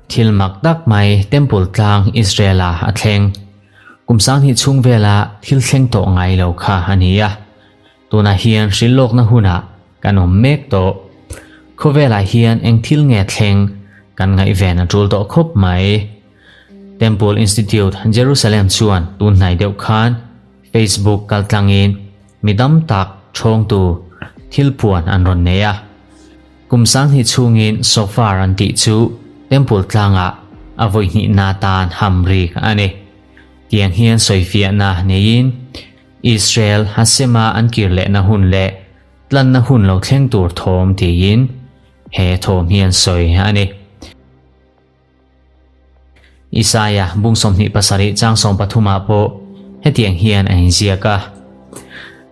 Thil mak tak mai Temple tlang Israel-a a thleng. Kum sanghnih chhung vela thil thleng tawh ngai lo kha a ni a. Tunah hian hrilhlawkna hunah kan awm mek tawh. Khawvelah hian eng thil nge thleng kan ngaihven a tul tawh khawp mai. Temple Institute Jerusalem chuan tun hnai deuh khan Facebook kaltlangin mi dam tak thawngtu thil puan an rawn nei a. Kum sanghnih chhungin shofar an tih chu Temple tlangah a vawihnihna tan ham rik a ni. Tiang hian sawifiahna neiin Israel Hasema an kir lehna hun leh tlanna hun lo thleng tur thawm tiin he thawm hi an sawi a ni. Isaia bung 27 chang 13 ah pawh hetiang hian a inziak a,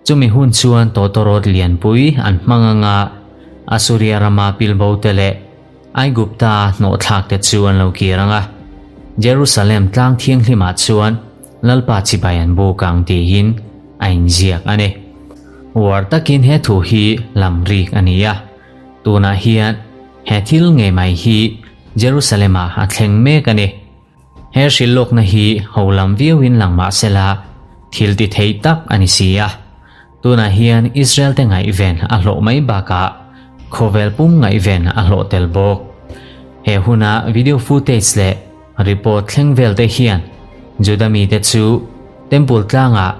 Chumi hun chuan tawtawrawt lianpui an hmang anga Asuria rama pilbo te leh Aigupta hnawhthlak te chu an lo kir ang a, Jerusalem tlang thianghlimah chuan Lalpa chibai an buk ang tiin a inziak a ni. Uar takin he thu hi lam rik a ni a, tunah hian he thil ngei mai hi Jerusalem-ah a thleng mek a ni. He hrilhlawkna hi ho lam viauin lang mah sela, thil ti thei tak a ni si a. Tunah hian Israel-te ngaihven a hlawh mai bakah khawvel pum ngaihven a hlawh tel bawk. He huna video footage leh report thleng vel te hian Juda mite chu Temple tlangah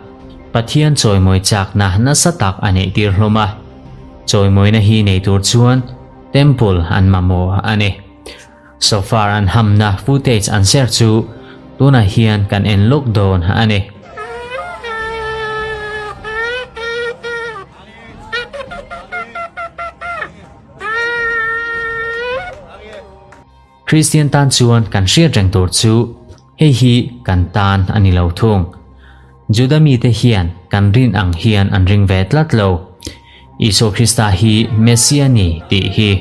Pathian chawimawi chakna nasa tak a neihtir hlawm a. Chawimawina hi nei tur chuan Temple an mamawh a ni. Shofar an hamna footage an share chu tunah hian kan en lawk dawn a ni. Kristian tan chuan kan hriat reng tur chu hei hi kan tan a ni lo thung. Juda mite hian kan rin ang hian an ring ve tlat lo. Isua Krista hi Messia ni tih hi.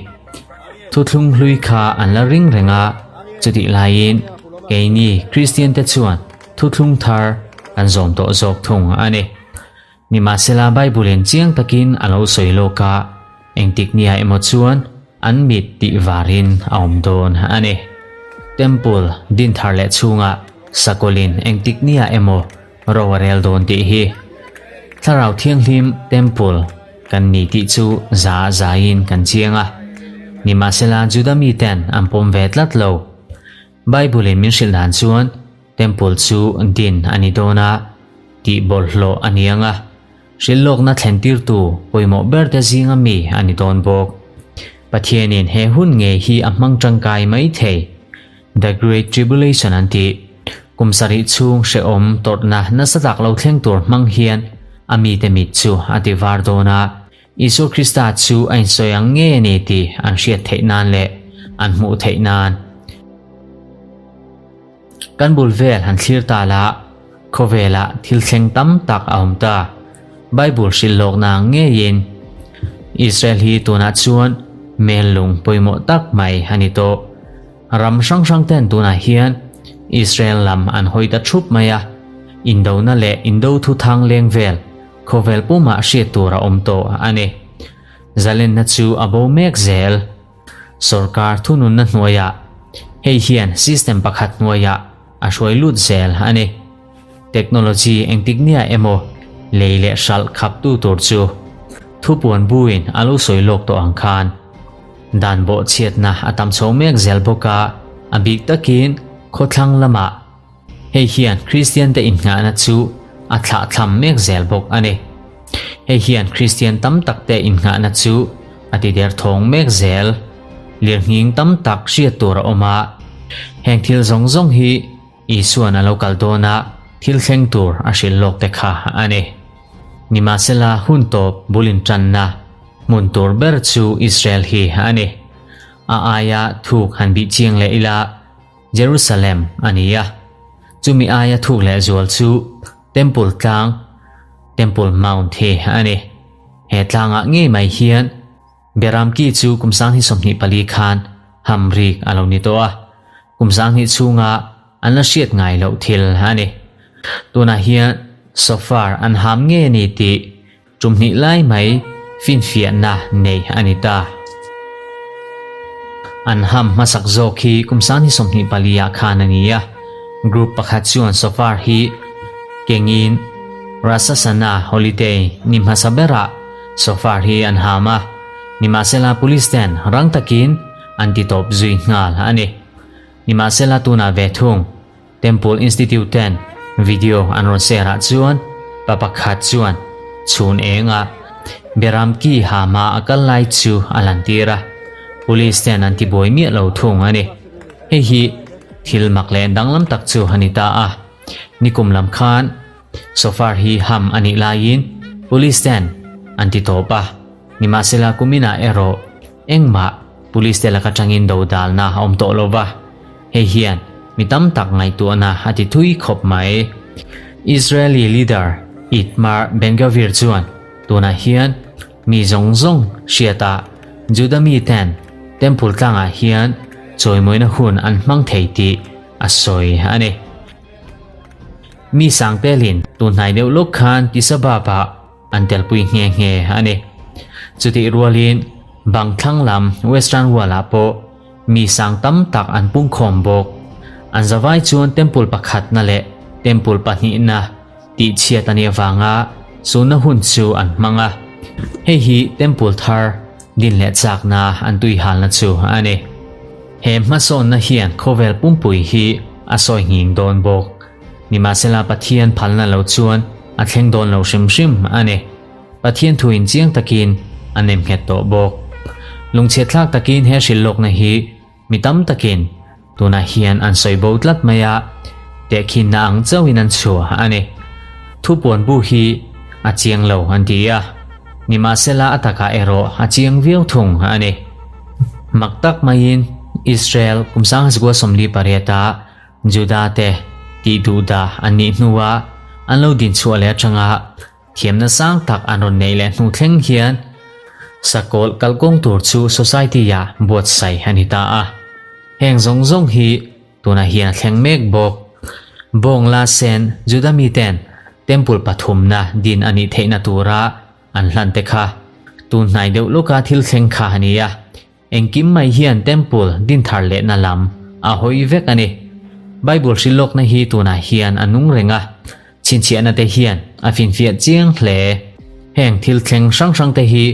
Thuthlung hlui kha an la ring reng a, chutih laiin keini Kristian te chuan thuthlung thar kan zawm tawh zawk thung a ni. Nimahsela Bible in chiang takin a lo sawi lawk a, engtik nia emaw chuan an mit tih varin a awm dawn a ni. Temple din thar leh chhungah sakawlin engtik nia emaw ro a rel dawn tih hi. Thlarau Thianghlim Temple kan ni tih chu za zaiin kan chiang a. Nimahsela Juda miten an pawm ve tlat lo. Bible in min hrilh dan chuan Temple chu din a ni dawn a, tih bawlhhlawh a ni ang a, hrilhlawkna thlentirtu pawimawh berte zinga mi a ni dawn bawk. Pathianin he hun ngei hi a hmang tangkai mai thei. The Great Tribulation an tih. Kum sarih chhung hrehawm tawrhna nasa tak lo thleng tur hmang hian a mite mit chu a ti var dawn a, Isua Krista chu a insawi ang ngei a ni tih an hriat theih nan leh an hmuh theih nan. Kan bul vel han thlir ta la, khawvelah thil thleng tam tak a awm ta. Bible hrilh lawkna ang ngeiin Israel hi tunah chuan mel lung pawimawh tak mai a ni tawh. Ram hrang hrang ten tunah hian Israel lam an hawi ta thup mai a, indona leh indo thuthang leng vel Khawvel pumah hriat tur a awm tawh a ni. Zalenna chu a bo mek zel. Sorkar thununna hnuaiah hei hian system pakhat hnuaiah a hruai lut zel a ni. Technology engtik nia emaw lei leh hralh khaptu tur chu thupuan buin a lo sawi lawk tawh ang khan dan bawhchhiatna a tam chho mek zel bawk a, a bik takin khawthlang lamah Hei hian Kristiante innghahna chu a thlahthlam mek zel bawk a ni. Hei hian Kristian tam takte innghahna chu a ti derthawng mek zel. Lirnghing tam tak hriat tur a awm a. Heng thil zawng zawng hi Isua'n a lo kal dawn a, thil thleng tur a hrilh lawk te kha a ni. Nimahsela hun tawp bul intanna hmun tur ber chu Israel hi a ni. A aia thuk han bih chiang leh ila, Jerusalem a ni a, chumi aia thuk leh zual chu Temple tlang, Temple Mount, hi a ni. He tlangah ngei mai hian Beram ki chu kum 2024 khan ham rik a lo ni tawh a, kum 20 chhunga an la hriat ngai loh thil a ni. Tunah hian Shofar an ham ngei a ni tih Tum hnih lai mai finfiahna nei a ni ta. An ham hmasak zawk hi kum 2024 ah khan a ni a. Group pakhat chuan shofar hi kengin Rosh Hashanah holiday ni hmasa berah shofar hi an ham a. Nimahsela police ten rang takin an ti tawp zui nghal a ni. Nimahsela tunah ve thung Temple Institute ten video an rawn share ah chuan pa pakhat chuan chhun engah Beram ki ha hma a kal lai chu a lantir a, police ten an tibuai miah lo thung a ni. Hei hi thil mak leh danglam tak chu a ni ta a, nikum lam khan Shofar hi ham a nih laiin police ten an ti tawp a, nimahsela kuminah erawh engmah police te laka tangin dodalna a awm tawh lo va. Hei hian mi tam tak ngaihtuahna a ti thui khawp mai. Israeli leader Itmar Ben-Gvir chuan tunah hian mi zawng zawng hriatah Juda miten Temple tlangah hian chawimawina hun an hmang thei tih a sawi a ni. Mi sang telin tun hnai deuh lawk khan Tisha B'Av-ah an telpui nghe nghe a ni. Chutih rualin bang thlang lam Western Wall-ah pawh mi sang tam tak an pungkhawm bawk. An zavai chuan temple pakhatna leh temple pahnihna tihchhiat a nih avanga sunna hun chu an hmang a. Hei hi temple thar din leh chakna an tuihalna chu a ni. He hmasawnna hian khawvel pumpui hi a sawi nghing dawn bawk. Nimahsela Pathian phalna lo chuan a thleng dawn lo hrim hrim a ni. Pathian thuin chiang takin a nem nghet tawh bawk. Lungchhiatthlak takin he hrilhlawkna hi mi tam takin tunah hian an sawi bo tlat mai a, tehkhinna ang chauhin an chhuah a ni. Thupuan bu hi a chiang lo an ti a, nimahsela a takah erawh a chiang viau thung a ni. Mak tak maiin Israel kum 1948 ah Juda te tih duh dah an nih hnuah an lo din chhuah leh atanga thiamna sang tak an rawn neih leh hnu thleng hian sakawlh kalkawng tur chu society ah buatsaih a ni ta a. Heng zawng zawng hi tunah hian a thleng mek bawk. Bawng la sen Juda miten temple pathumna din a nih theihna tura an hlan te kha tun hnai deuh lawka thil thleng kha a ni a. Engkim mai hian Temple dinthar lehna lam a hawi vek a ni. Bible hrilhlawkna hi tunah hian a nung reng a, chhinchhiahna te hian a finfiah chiang hle. Heng thil thleng hrang hrang te hi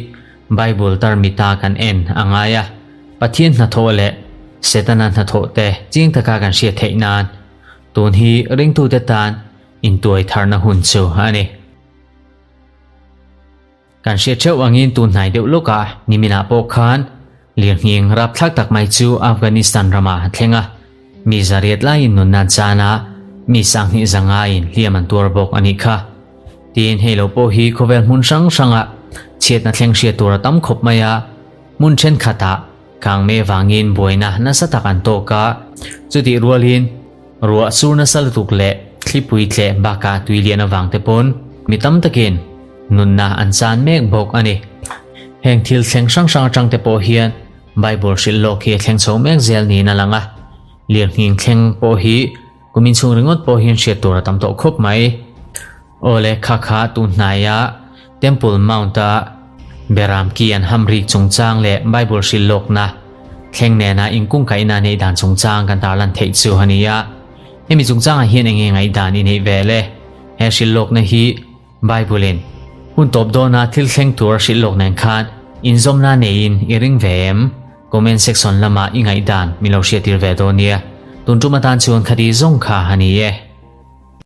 Bible tarmita kan en a ngai a, Pathian hnathawh leh Setana hnathawh te chiang taka kan hriat theih nan tun hi ringtute tan intuai tharna hun chu a ni. Kan hriat theuh angin tun hnai deuh lawkah niminah pawh khan lirnghing rapthlak tak mai chu Afghanistan ramah a thleng a, mi zariat laiin nunna an chan a, mi sanghnih zangaiin hliam an tuar bawk a nih kha. Tin, hei lo pawh hi khawvel hmun hrang hrangah chhiatna thleng hriat tur a tam khawp mai a, hmun thenkhatah kangme vangin buaina nasa tak an tawk a, chutih rualin ruah sur nasa lutuk leh thlipui tleh bakah tui lian avang te pawn mi tam takin Nunna an chan mek bawk a ni. Heng thil thleng hrang hrang atang te pawh hian Bible hrilh lawk hi a thleng chho mek zel niin a lang a. Lirnghing thleng pawh hi kum inchhung ringawt pawh hian hriat tur a tam tawh khawp mai. Awle kha kha tun hnaia Temple Mount-a Beram ki an ham rik chungchang leh Bible hrilh lawkna thleng nena inkungkaihna neih dan chungchang kan tarlan theih chu a ni a. Hemi chungchangah hian eng nge ngaihdan i neih ve le? He hrilh lawkna hi Bible-in hun tawp dawna thil thleng tur a hrilh lawk nen khan inzawmna neiin i ring ve em? Comment section lamah i ngaihdan min lo hriattir ve dawn nia. Tun tum atan chuan khati zawng kha a ni e.